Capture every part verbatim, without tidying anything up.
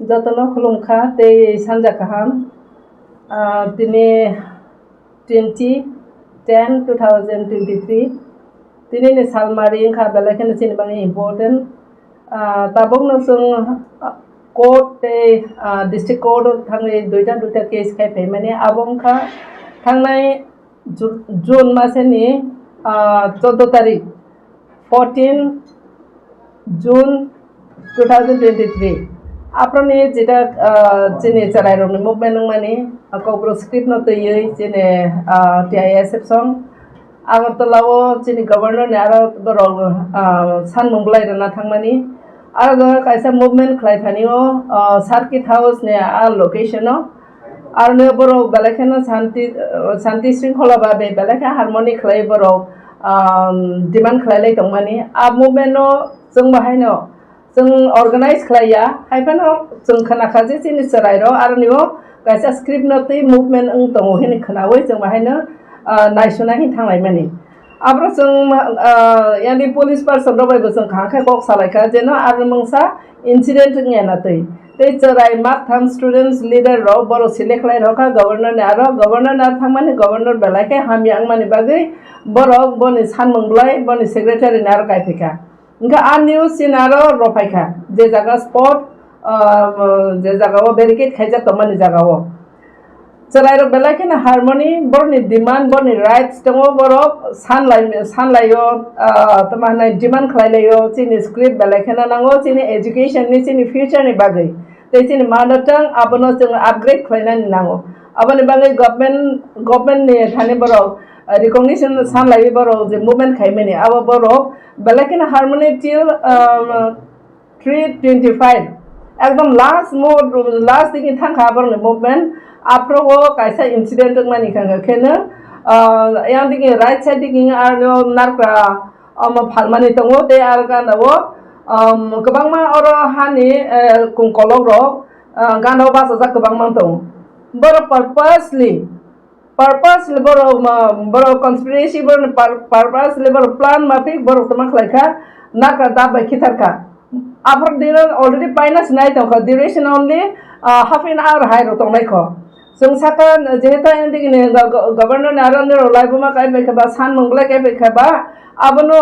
Jotono khulumkha tei sanja kaham. Ah, tini twenty ten two thousand twenty-three, tini ni salmari wngkha, belai kheno chini bagwi important. Ah, tabukno chwng, ah, court tei, ah, district court o thangwi duita duita case khai phaimani. Abo wngkha thangnai Ju-, June maseni, ah, chordo tarik, fourteen June two thousand twenty-three. Aproni jeta, ah, chini chwrairokni movement wngmani, ah, Kokborok script no twiwi chini, ah, T I S F song Agartala o chini governor ni aro borok, ah, sanmung bwlai rwna thangmani. Aro jaga kaisa movement khlai thani o, ah, Circuit House ni a location o. Aroni borok belai kheno shanti, shanti shringkhola ba be-, belai khe harmony khlai borok, um, demand khlai lai tongmani. A movement no chwng bo haino chwng organize khlai ya, hai phano chwng khna kha je chini chwrai rok aroni o kaisa script no twi movement wng tongo hini khnaui chwng bo haino, uh, naisuna hin thang lai mani. Abro chwng, ah, yani police person rok bai bo chwng kaham khe kok salai kha, jeno aroni mungsa incident wngya na twi. Tei chwrai maktham students leader rok borok select khlai rok kha governor ni aro, governor ni aro thangmani governor belai khe hamya wngmani bagwi borok boni sanmung bwlai boni secretary ni aro kai phaikha. Hwnkhe a news chini aro rophai kha, je jaga spot, ah, je jaga o barricade khaijak tongmani jaga o. Chwrairok belai kheno harmony, borokni demand, borokni rights tongo, borok sanlai, sanlaio, ah, tamo hwnai demand khlailaio, chini script belai kheno nango, chini education ni, chini future ni bagwi, tei chini mother tongue abono chwng upgrade khlainani nango. Aboni bagwi government, government ni thani borok, ah, recognition sanlaiwi borok je movement khaimani, abo borok belai kheno harmony till, um, three twenty-five, ekdom last mo-, last digi thangkha aborokni movement. Aphrogo kaisa incident wngmani kha, khe kheno, ah, yang digi right side digi ano narkra omo phalmani tongo, tei aro gana o, um, kwbangma oro hani, eh, kungkolok rok, ah, gana o bachajak kwbangma tongo. Borok purposely Purpose le borok ma, borok conspiracy, borok pur-, purpose le borok plan mafik borok toma khlai kha, nakra dab bai khithar kha. Aphor dino already paina sinai tong kha, duration only, ah, half an hour hai rok tongnai kho. Chwng saka jehetu ang digi ni go-, go-, governor ni aro niro lai buma kai bai kha ba, san mung lai kai bai kha ba, abono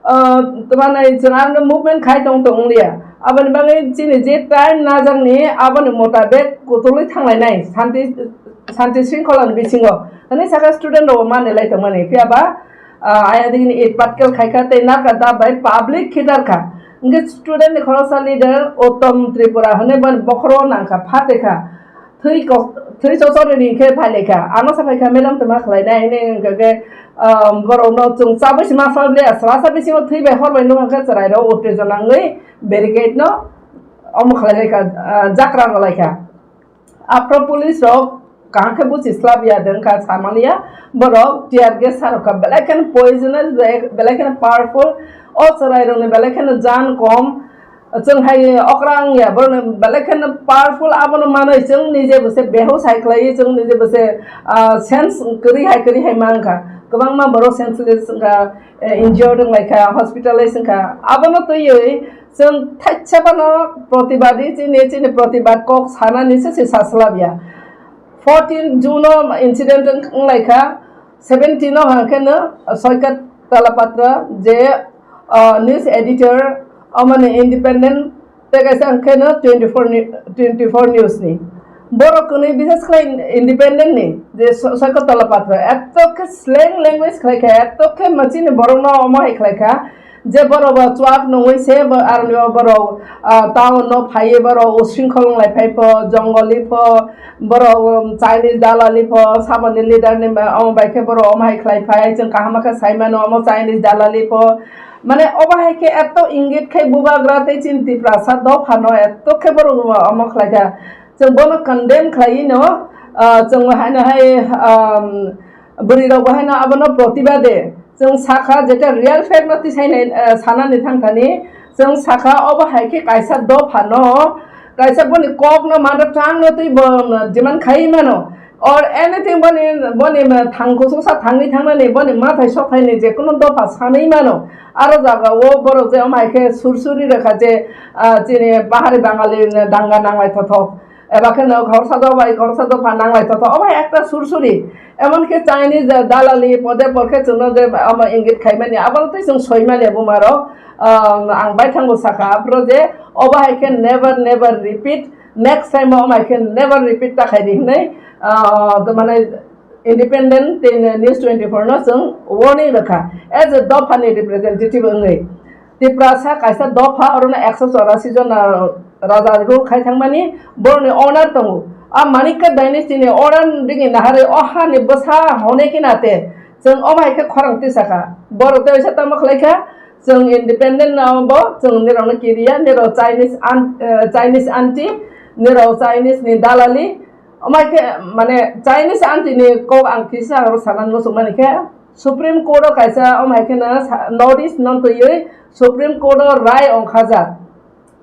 ah, tamo nai chwng ano movement khai tong tong liya. Aboni bagwi chini je time najakni aboni motabek kutulwi thanglainai, santi, santi shringkhola ni bisingo. Hwnwi saka student rok manwi lai tongmani. Phiya ba, ah, aya digini it patkel khai kha tei narka da bai public khitar kha. Hwnkhe student ni khoroksa leader Uttom Tripura hwnwi boni bokhoro nang kha, phatwi kha. Thwi kok, thwi chochor ni khe phai lai kha. Ano sa phai kha, "Madam, tama khlai nai," hinwi hwnkha khe, um, borok no chwng chabwi se ma sal le, sala sa bisingo thwi bai hor bai nukha khe chwrai rok uttejona wngwi barricade no omo khlai lai kha, ah, jakra rw lai kha. Aphro police rok kaham khe buchi slap ya de wngkha, sa man liya. Borok tear gas sa rw kha, belai kheno poisonous, belai, belai kheno powerful. O chwrai rok ni belai kheno jan kom. Chwng hai okra wngya, borokni belai kheno powerful, abono manwi chwng nije bo se behush hai khlaiwi, chwng nije bo se, ah, sense kwrwi hai kwrwi hai mankha. Kwbangma borok senseless wngkha, eh, injured wnglaikha, hospitalize wngkha. Abono twiwi chwng thaisa phano protibadi chini, chini protibad kok sanani se se saslabya. Fourteen June o incident wng-, wnglaikha, seventeen o hwnkheno Soikat Talapatra je, ah, news editor, omoni independent, tei kaisa hwnkheno twenty-four ni, twenty-four news ni. Borok kwnwi bises khlai independent ni je So-, Soikat Talapatra, eto khe slang language khlai kha, eto khe machine borok no omo hai khlai kha, je borok bo chuak nungwi se bo aroni o borok, ah, town no phaiwi borok usringkhol wnglai phai pho, jongoli pho, borok, um, Chinese dalali pho, saboni leader ni ba-, omo bai khe borok omo hai khlai phai, chwng kaham khe sai mano omo Chinese dalali pho. Mane obo hai khe eto ingit khai bubagra tei chini Tiprasa dopha no eto khe borok omo khlai kha. Chwng bono condemn khlaiwi no, ah, chwng haino hai, um, bwrwi rok bo haino abono protibade. Chwng sakha, jeta real fact no tisai nai, eh, sanani thang thani, chwng sakha, obo hai khe kaisa dopha no, kaisa boni kok no mother tongue no twi bo demand khai mano. or anything boni, boni thang kususa thangwi thangnani, boni mathai sokhaini je kuno dopha sanwi mano. Aro jaga o borok je amai khe sursuri rekha je, ah, chini pahari Bangali danga nanglai thothok. Eba khe no khoroksa dopha, khoroksa dopha nanglai thothok. Obo hai ekta sursuri. Emon khe Chinese dalali pode por khe chwngno je omo ingit khaimani. Abo tei chwng soimani buma rok. Ah, ang baithang bo sakha aphuru je obo hai khe never, never repeat. Next time o amai khe never repeat ta khai di hinwi, ah, to mane independent tei news twenty-four no chwng warning rwkha. As a dopha ni representative wngwi Tiprasa kaisa dopha orono ekso chorasi jon raja rule khai thangmani boroni order tongo. A Manikya dynasty ni order digi naharwi o hani bwsa hone khe nate chwng omo hai khe khorang tisakha. Borok tei waisa tamo khlai kha, chwng independent no bo chwng nirok no kiriya, nirok Chinese an-, eh, Chinese anti, nirok Chinese ni dalali. Omo hai khe mane Chinese anti ni kok ang kisa aro sanan muchung mani khe Supreme Court o kaisa omo hai khe no sa-, notice no twiwi Supreme Court o rai ongkhajak.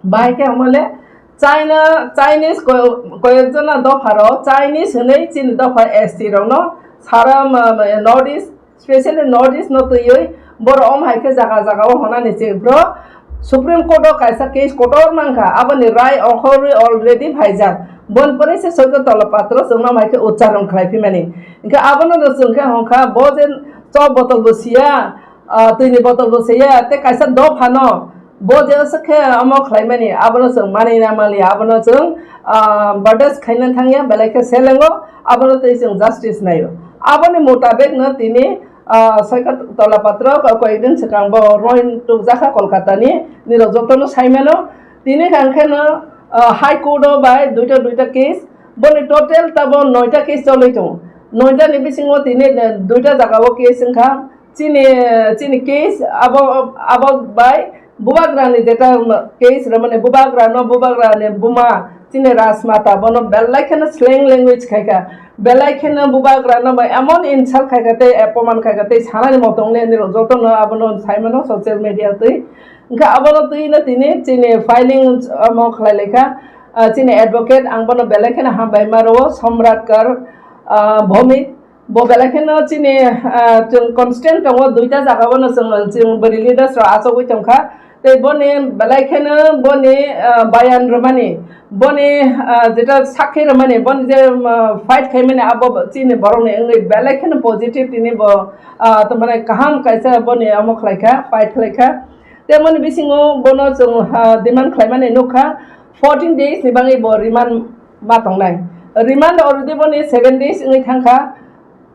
Bahai khe omo le China, Chinese ko-, koyekjona dopha rok Chinese hinwi chini dopha S T rok no sara ma-, ma-, North East, specially North East no twiwi borok omo hai khe jaga jaga o honani se bro Supreme Court o kaisa case kotor mankha, aboni rai ongkhorwi already phaijak. Bon pore se Soiko Tola Patro chwngno hai khe uchcharon khlai phimani. Hinkhe abono no chwng khe hongkha bo je chok botol bo siya, ah, twini botol bo siya, tei kaisa dopha no bo je se khe omo khlaimani, abono chwng manina maliya, abono chwng, ah, bardas khaina thangya, belai khe selengo, abono tei chwng justice naio. Aboni mutabek no tini, ah, Soiko Tola Patro ko-, koyekdin swkang bo roin tukjakha Kolkata ni, nirok jotono saimano. Tini hwnkhe no, ah, High Court o bai duita duita case, boni total tabo noita case cholwi tongo. Noita ni bisingo tini, eh, duita jaga o case wngkha. Chini, chini case abo, abo bai bubagra ni jeta case rwmani, bubagra no, bubagra ni buma chini Rajmata bono belai kheno slang language khaikha, belai kheno bubagra no bai emon insult khaikha tei apoman khaikha tei sanani motong le nirok joto no abono saimano social media twi. Hinkhe abono twi no tini chini filing omo khlai laikha, ah, chini advocate ang bono belai kheno hambai ma rwo Samrat Kar, ah, Bhowmik. Bo belai kheno chini, ah, chwng constant tongo, duita jaga o no chwng, chwng bwrwi leaders rok achugwi tongkha. Tei boni belai kheno boni, ah, bayan rwmani, boni, ah, jeta sakhi rwmani, boni je, ah, fight khaimani abo chini borokni wngwi belai kheno positive tini bo, ah, to mane kaham kaisa boni omo khlaikha, fight khlaikha. Tei boni bisingo bono chwng, ah, demand khlaimani nukha, fourteen days ni bagwi bo remand ma tongnai. Remand already boni seven days wngwi thangkha.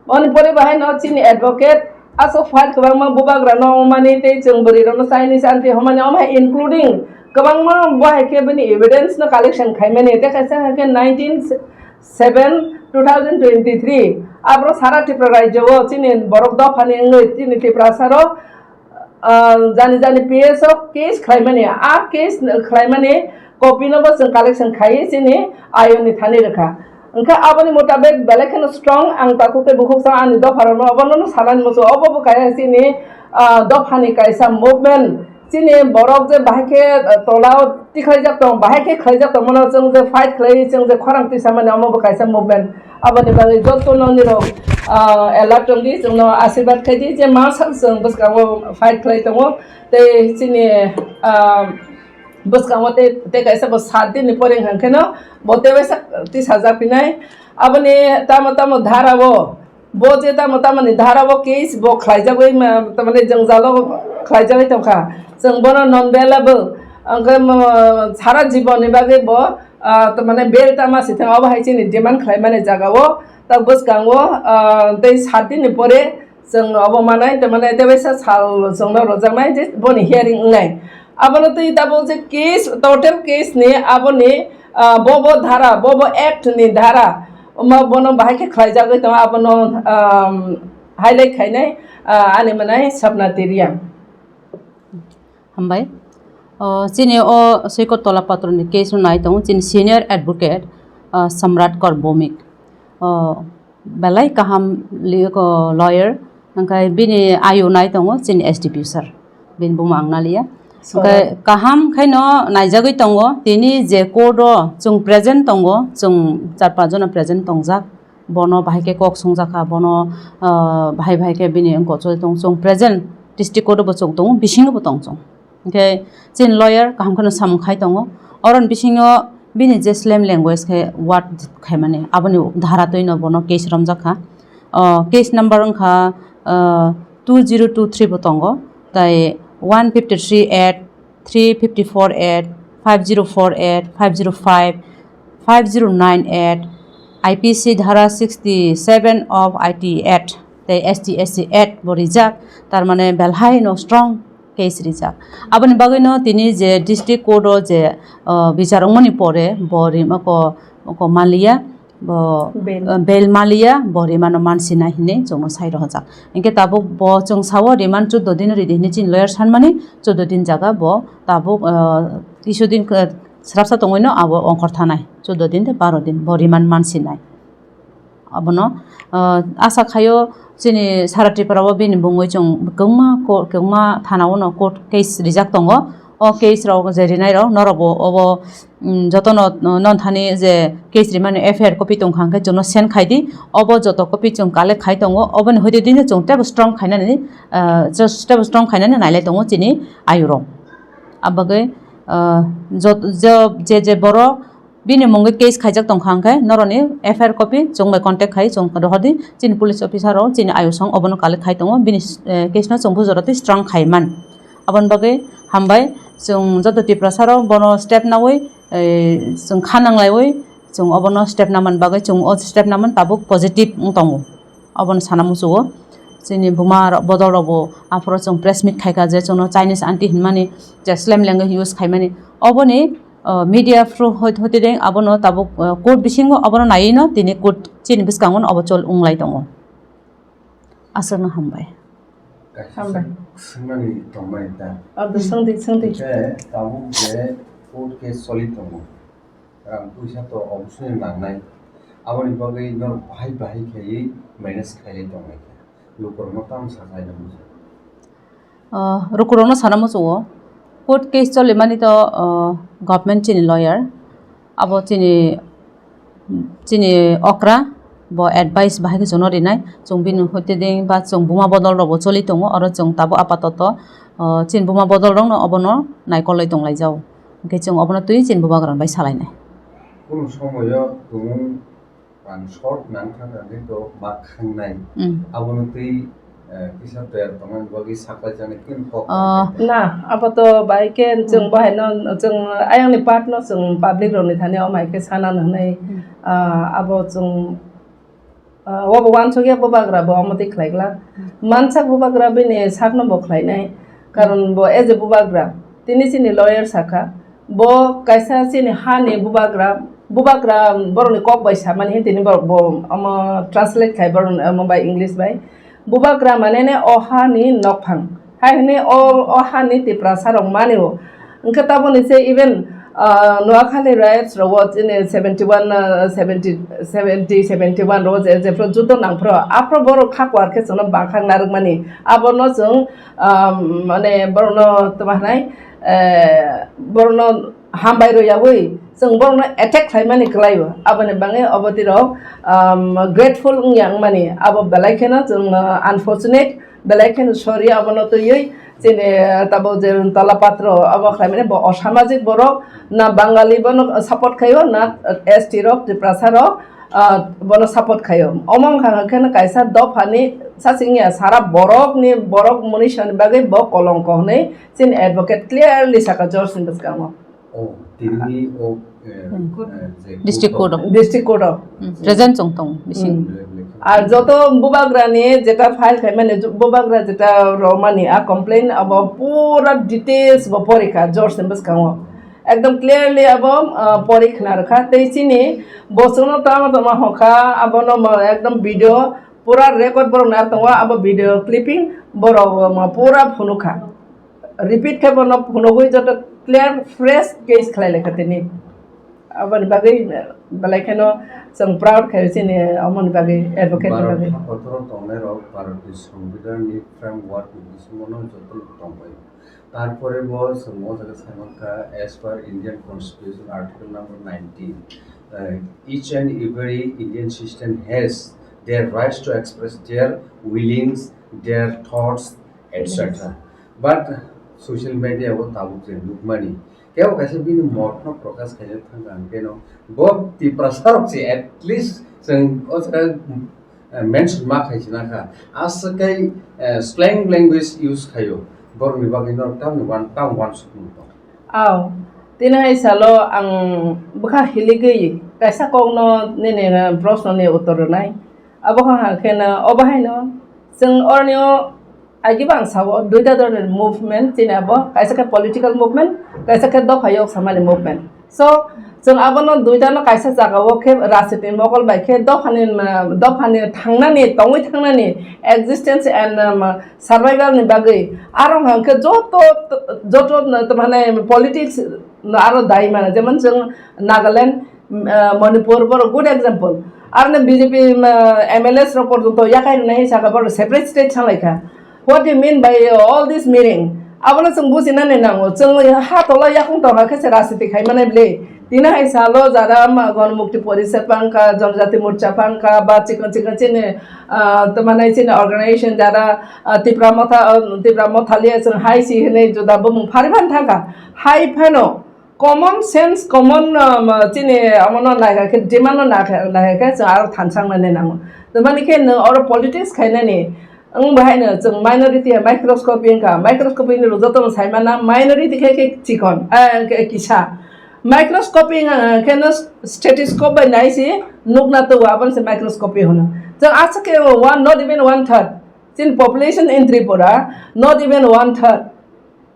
Oni pore bahai no chini advocate aswk file kwbangma bubagra no wngmani tei chwng bwrwi rok no Chinese anti hwnmani, omo hai including kwbangma bahai khe bini evidence no collection khaimani tei kaisa hai khe nineteen seven two thousand twenty-three abro sara Tripura rajyo o chini borok dophani wngwi chini Tiprasa rok ah, jani jani P S o case khlaimani, a case khlaimani copy no bo chwng collection khaiwi chini ayoni thani rwkha. Hwnkhe aboni mutabek belai kheno strong ang takhuk tei bukhuk sa ani dopha rokno obono no sanani muchungo, obo bo kaisa chini, ah, dophani kaisa movement. Chini borok je bahai khe, ah, tola o tikhlaijak tong, bahai khe khlaijak tongmano chwng je fight khlaiwi chwng je khorang tisamani omo bo kaisa movement. Aboni bagwi jotono nirok, ah, alert wngdi, chwngno asirwad khaidi je ma sak chwng bwskango fight khlai tongo. Tei chini, ah, bwskango tei, tei kaisa bo sat din ni pore hwnkheno bo tei waisa tisajak phinai. Aboni tamo tamo dhara o, bo je tamo tamo ni dhara o case bo khlaijagwi ma, tamani jwngjalo khlaijagwi tongkha. Chwng bono non bailable, hwnkhe mo, sara jibon ni bagwi bo, ah, tamani bail tama si thang, obo hai chini demand khlaimani jaga o. Tak bwskango, ah, tei sat din ni pore chwng obo manai, tei mane tei waisa sal chwngno rwjaknai je boni hearing wngnai. Abono twi tabuk je case, total case ni aboni, ah, bo bo dhara, bo bo act ni dhara, omo bono bahai khe khlaijagwi tongo, abono, um, highlight khainai, ah, ani mwnai Sapna Teria. Hambai. O, chini o Soiko Tola Patro ni case no nai tongo chini senior advocate, ah, Samrat Kar Bhowmik. O, belai kaham li-, ko lawyer, hwnkhe bini ayu nai tongo chini S D P sir, bini buma ang naliya. Hwnkhe kaham khaino naijagwi tongo, tini je court o chwng present tongo, chwng char panch jona present tongjak, bono bahai khe kok songjakha, bono, ah, bahai bahai khe bini wngkok choli tong chwng present district court o bo chwng tongo, bisingo bo tong chwng. Hinkhe chini lawyer kaham kheno samung khai tongo. Oroni bisingo bini je slam language khe word khaimani, aboni dhara twino bono case romjakha. O case number wngkha, ah, two zero two three bo tongo, tai one fifty three at three fifty four at, five zero four at, five zero five, five zero nine at, I P C dhara sixty seven of I T at, tei S T S C at bo rijak, tar mane belhai no strong case rijak. Aboni bagwi no tini je district court o je, uh, bichar wngmani pore bo rimako, ko maliya, bo, Bail. Uh, bail maliya, bo remand o mansinai hinwi chwngno sai rohorjak. Hinkhe tabuk bo chwng sao remand chuddo din ridi hinwi chini lawyer sanmani, chuddo din jaga bo tabuk, uh, kisu din, uh, srapsa tongwino abo ongkhor thanai, chuddo din tei baro din bo remand mansinai. Abono, uh, asa khaio chini sara Tripura o bini bungwi chwng kwbangma court, kwbangma thana o no court case rijak tongo. O case rok je rinai rok norok bo obo, mm, jotono, uh, non thani je case rimani F I R copy tongkha hwnkhe chwngno send khai di. Obo joto copy chwng collect khai tongo. Oboni hoite dino chwng teibo strong khainani, uh, just teibo strong khainani nailai tongo chini ayurok. Abagwi, uh, jot-, jo-, je je borok bini mungwi case khaijak tongkha hwnkhe norokni F I R copy chwng bai contact khai chwng rohordi, chini police officer rok chini ayusong obono collect khai tongo, bini, eh, case no chwng bujor twi strong khai man. Aboni bagwi hambai chwng joto Tiprasa rok bono step nawi, eh, chwng kha nanglaiwi chwng obono step naman bagwi chwng o step naman tabuk positive wng tongo. Obono sana muchungo chini buma rok bodol rok bo aphuru chwng press meet khaikha je chwngno Chinese aunty hinmani je slam language use khaimani oboni, uh, media through hoi-, hoitedeng abono tabuk, uh, court bisingo abono naiwi no tini court chini bwskango no obo chol wnglai tongo. Aswkno hambai. Hambai. Swngmani tongmani ta. Abo swngdi, swngdi. Hwnkhe tabuk je court case choli tongo. Rang puisa to obosoni nangnai. Aboni bagwi norok bahai bahai khaiwi manage khailai tongnai khe. Lukurokno tamo sachaina muchung. Ah, lukurokno sana muchungo. Court case cholimani to, ah, government chini lawyer. Abo chini, chini okra, bo advice bahai khe chwngno rinai. Chwng bini hoitedeng ba chwng buma bodol rokbo choli tongo. Oro chwng tabuk apatoto, ah, chini buma bodol rokno obono naikolwi tonglaijao. Hwnkhe chwng obono twi chini bubagra bai salainai. Kunu somoyo tumung rang short nang thang thang khe to ma khangnai. Mm. Abono twi, eh, kisa toyar tongmani bagwi saklai chani kin kok. Ah. Na, abo to bai khe chwng Mm. Bahai no, chwng ayang ni part no chwng public rok ni thani o mai khe sana nang nai. Mm. Ah, abo chwng, ah, obo wansuk ya bubagra bo omo twi khlai glak. Mm. Mansak bubagra bini sak no bo khlai nai. Karon bo as a bubagra, tini chini lawyer sakha, bo kaisa chini hani bubagra, bubagra borokni kok bai samani hwn tini borok bo omo translate khai borok omo bai English bai. Bubagra mane ne o hani nokphang. Hai hwnwi o, o hani Tiprasa rok mani o. Hwnkhe taboni se even, ah, Noakhali riots rogo chini seventy one, ah, seventy, seventy, seventy one rogo je, jephru judo nangphru, aphru borok kha kwar khe chwngno bangkhak narwkmani. Abono chwng, ah, mane borokno tma hwnai, eh, borokno hambai rw yaui chwng borokno attack khlaimani kwlaio. Aboni bagwi obo twi rok, um, grateful wngya wngmani. Abo belai kheno chwng, uh, unfortunate, belai kheno sorry abono twiwi. Chini, uh, tabuk je tola patro abo khlaimani bo osamajik borok, na Bangali bono support khaio, na S T rok, Tiprasa rok, ah, bono support khaio. Omo wngkha khe no kaisa dophani sasing ya sara borokni, borok munisa ni bagwi bo kolongko hwnwi chini advocate clearly saka George ni bwskango. Oh, tini o, eh, Hmm. Eh, je District court Court of. District Court o. Hmm. Present chwng tongo, bising. Hmm. Ar joto bubagra ni jeta file khaimani, ju-, bubagra jeta romani, a complain abo pura details bo porikha George ni bwskango. Ekdom clearly abo, ah, pori khna rwkha. Tei chini bo chwngno tama tama hokha, abono mo ekdom video pura record borok nai tongo, abo video clipping borok mo pura phunukha. Repeat khe bono phunugwi joto clear fresh case khlai laikha tini. Aboni bagwi belai kheno chwng proud khaio chini omoni bagwi, advocate ni Bharat bagwi. Hakotoro tongnai rok Bharat ni Songbidan ni framework ni bisingo no joto tongbai. Tarpore bo chwng o jaga sai mankha, as per Indian Constitution, Article number nineteen, Uh, each and every Indian citizen has their rights to express their willings, their thoughts, et cetera. But social media o tabuk je nukmani, kebo kaisa bini motno prokash khaina thangkha, ang keno bo Tiprasa rok se at least chwng o jaga, uh, mention ma khaisina kha. Aswk kai, uh, slang language use khaio, borokni bagwi no tamni wan-, tam wansukmung tong. Aw, tini hai salo ang bwkha hiligwi kaisa kokno nini, uh, proshno ni uttor rwnai. Abo kha khe no, obo hai no chwng orni o agi bang sao duita dhoroner movement, chini abo kaisa khe political movement, kaisa khe dopha yok samani movement. So, chwng abono duita no kaisa jaga o khe rajniti mokol bai khe dophani, uh, dophani thangnani, tongwi thangnani existence and, um, survival ni bagwi aro hwnkhe joto, joto, uh, mane politics no aro dai mano, jemon chwng Nagaland, uh, Manipur, borok good example. Aro no B J P, uh, M L As rok porjonto yakai rwnai hai saka, borok separate state sanglai kha. What do you mean by, uh, all this meaning? Abono chwng bujinani nango. Chwng ha tola yakung tongkha khe se rajniti khai manai bwle. Tini hai salo jara ma Ganamukti Porishad phangkha, Janajati Morcha phangkha, ba chikon chikon chini, ah, tamo nai chini organization jara, ah, Tipra Motha, ah, Tipra Motha liya chwng hai si hinwi juda bumung phari phan thangkha. Hai phano common sense, common, um, chini amono naikha khe, demand no naikha, naikha khe chwng aro thansa wngnani nango. Tamani khe nwng oro politics khainani, wng bahaino chwng minority hai microscopy wngkha, microscopy ni rwjak tongma saimana, minority khe, khe chikon, eh, khe kisa. Microscopy wngkha khe no stethoscope bai nai si nukna tubu, abono se microscopy hwno. Chwng aswk khe one, not even one third. Chini population in Tripura, not even one third.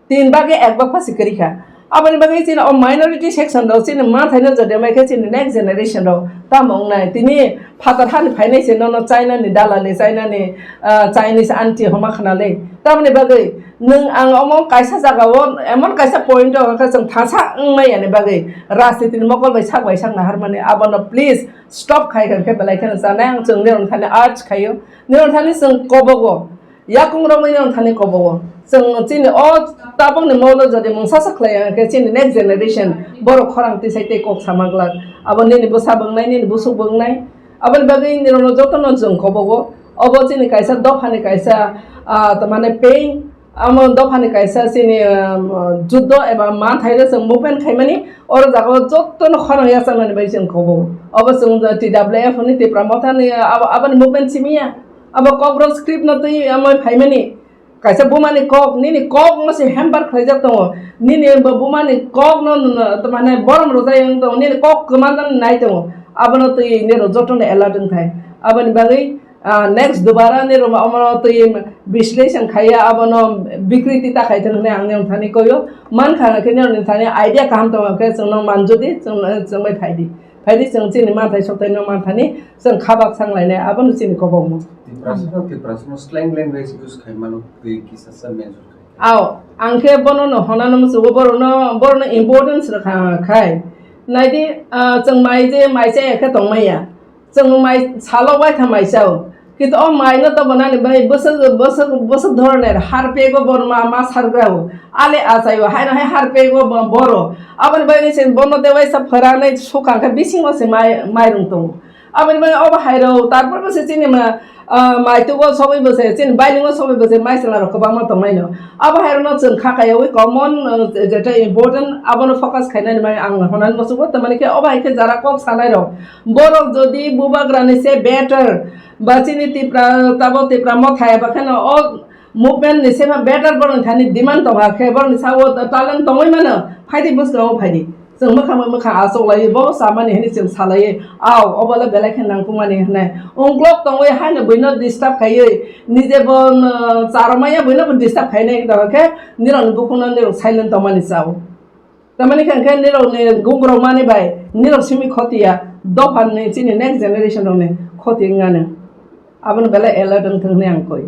Tin bagwi ek bak phasi kwrwi kha. Aboni bagwi chini o minority section rok chini ma thaino jodi mai khe chini next generation rok tamo wngnai. Tini phatar hani phainai se nono China ni dalali, China ni, ah, Chinese aunty homa khna le. Tamoni bagwi nwng ang omo kaisa jaga o emon kaisa point o khe chwng thasa wngmai yani bagwi rajniti ni mokol bai sak bai sak nahar mani abono please stop khai kha khe belai kheno chanai ang chwng nirok thani urge khaio. Nirok thani chwng kobogo. Yakung romwi no thani kobogo. Chwng chini o tabukni molo jodi mungsa sa khlai ya khe chini next generation borok khorang tisai tei kok sama glak. Abo nini bwsa bwngnai, nini busuk bwngnai. Aboni bagwi nirokno jotono chwng kobogo. Obo chini kaisa dophani kaisa, ah, tamane pain. Amo dophani kaisa chini, ah, juddo eba ma thaire chwng movement khaimani. Oro jaga o jotono khorang yachaknani bai chwng kobogo. Obo chwng T W F ni Tipra Mothani abo, aboni movement simi ya. Abo Kokborok script no twi amoi phaimani. Kaisa bumani kok, nini kok no se hamper khlaijak tongo. Nini bo bumani kok no, no, no, mane borom rwjak wng tongo. Nini kok kwma nang nai tongo. Abono twi nirok jotono alert wng thai. Aboni bagwi, ah, next dubara nirok omono twi বিশ্লেষণ khaiya, abono bikriti ta khai thung hwnwi ang nirok thani koyo. Man kha khe nirok ni thani idea kaham tongo khe chwngno manjodi, chwng, chwngbai phaidi. Phaidi chwng chini manthai sokthaino manthani chwng khabak sanglainai, abono chini kobokma. Tiprasano, Tiprasano slang language use khai mano, twi kisa sa major khai. Ao, ang khe bono no honano musugo, borono, borono importance rwkha khai. Naidi, ah, chwng mai je, mai chaya khe tongmaya. Chwng mai salo waitha mai chao. Kintu o mai no tobo nani bai bwswk, bwswk, bwswk dhoroner harpego bor ma, ma sargrao. Ale achaio, haino hai harpego bo-, boro. Aboni bagwi se bono de waisa phwranai sukang khe bisingo se mai, mairung tongo. Aboni bagwi obo hairok, tarpor bo se chini ma, ah, maitugo sogwi bo se, chini bailingo sogwi bo se, mai chwla rok kwbangma tongnaino. Abo hairokno chwng kha kaiyaui common, ah, je-, jetai important, abono focus khainani mai ang honani musugo, tamani khe obo hai khe jara kok sanairok. Borok jodi bubagrani se better, ba chini Tipra, tabo Tipra Motha eba kheno o movement ni se ma better borokni thani demand tongkha khe borokni sao talent tongwi mano, phaidi bwskango phaidi. Chwng mwkhang bai mwkhang achuklaiwi bo chamani hwnwi chwng salaiwi, "Au, obo le belai khe nangkukmani," hwnwi. Ungklok tongwi haino buino disturb khaiwi, nije bo, um, charwmaya buino bo disturb khainai tongkha khe nirokni bukhukno nirok silent tongmani chao. Tamani khe hwnkhe nirokni gugrokmani bai nirok simi khoti ya, dophani chini next generation rokni khoti wngmani. Abono belai alert wngthung hwnwi ang koi.